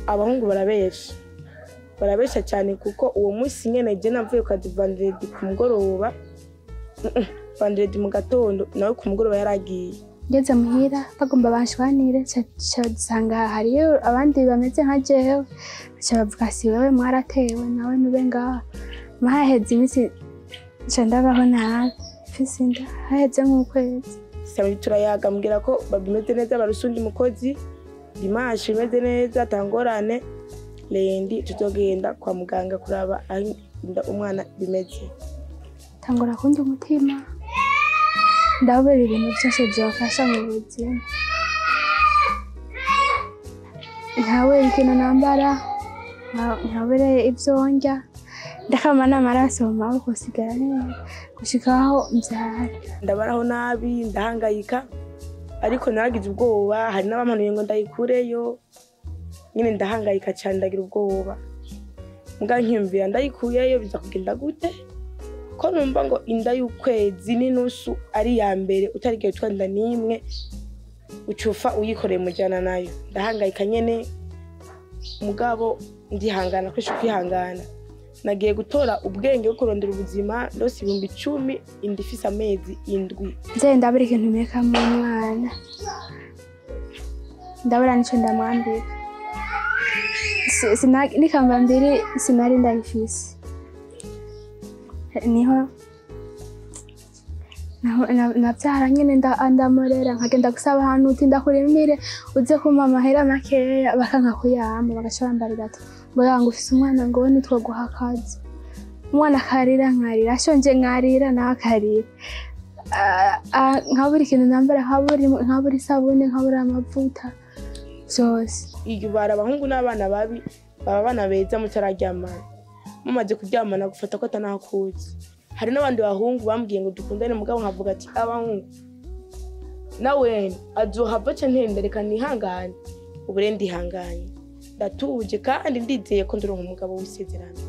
Abahungu barabesha, barabesha cyane, kuko uwo munsi nyene je navuye kwa vendredi ku mugoroba, vendredi mu gatondo nawe ku mugoroba yaragiye. Ngeze muhira bagomba banshwanire, nsanga hariyo abandi bameze nka jewe, baca bavuga si wewe mwaratewe nawe nube ngaha. Mahaheze iminsi nca ndabaho nabi, mfise inda haheze nk'ukwezi. Samedi turayaga, ambwira ko bimeze neza, baruse undi mukozi, dimanche bimeze neza atangorane, lundi tuzogenda kwa muganga kuraba aho inda umwana bimeze. Tangura kundya umutima, ndabura ibintu byose byofasha mu buzima, nkabura ikintu nambara, nkabura ibyo ndya, ndakama n'amaraso mu maboko, sigara neza gushika aho mbyara. Ndabaraho nabi, ndahangayika, ariko naragize ubwoba, hari n'abampanuye ngo ndayikureyo nyine, ndahangayika cyane, ndagira ubwoba, mbwa nkiyumvira ndayikuyeyo biza kugenda gute, ko numva ngo inda y'ukwezi n'inusu ari iya mbere utarigiye utwara inda n'imwe ucufa uyikoreye mujyana nayo. Ndahangayika nyene, mugabo ndihangana, kwesha kwihangana. Nagiye gutora ubwenge bwo kurondera ubuzima, ndose 10,000, inda ifise amezi 7. Nze ndabura ikintu mpekamo umwana, ndabura nico ndamwambika, n'ikamba mbiri sinari ndayifise, niho navyara nyene ndamurera, nkagenda gusaba ahantu uti ndakurimire uze kumpa amahera makeya, bakanka kuyampa, bagaca bambarira ati ngo ya ngo ufise umwana ngo we nitwoguha akazi. Umwana akarira nkarira, ashonje nkarira nawe akarira, nkabura ikintu nambara, nkabura isabune, nkabura amavuta, vyose. Iyo bara abahungu n'abana babi baba abana beza mutararyamana, mumaze kuryamana gufata ko atanahakuzi. Hari n'abandi bahungu bambwiye ngo dukundane, mugabo nkavuga ati abahungu nawe azohava aca ntenda, reka nihangane. Ubu rero ndihanganye, ndatuje kandi ndizeye ko ndironka umugabo w'isezerano.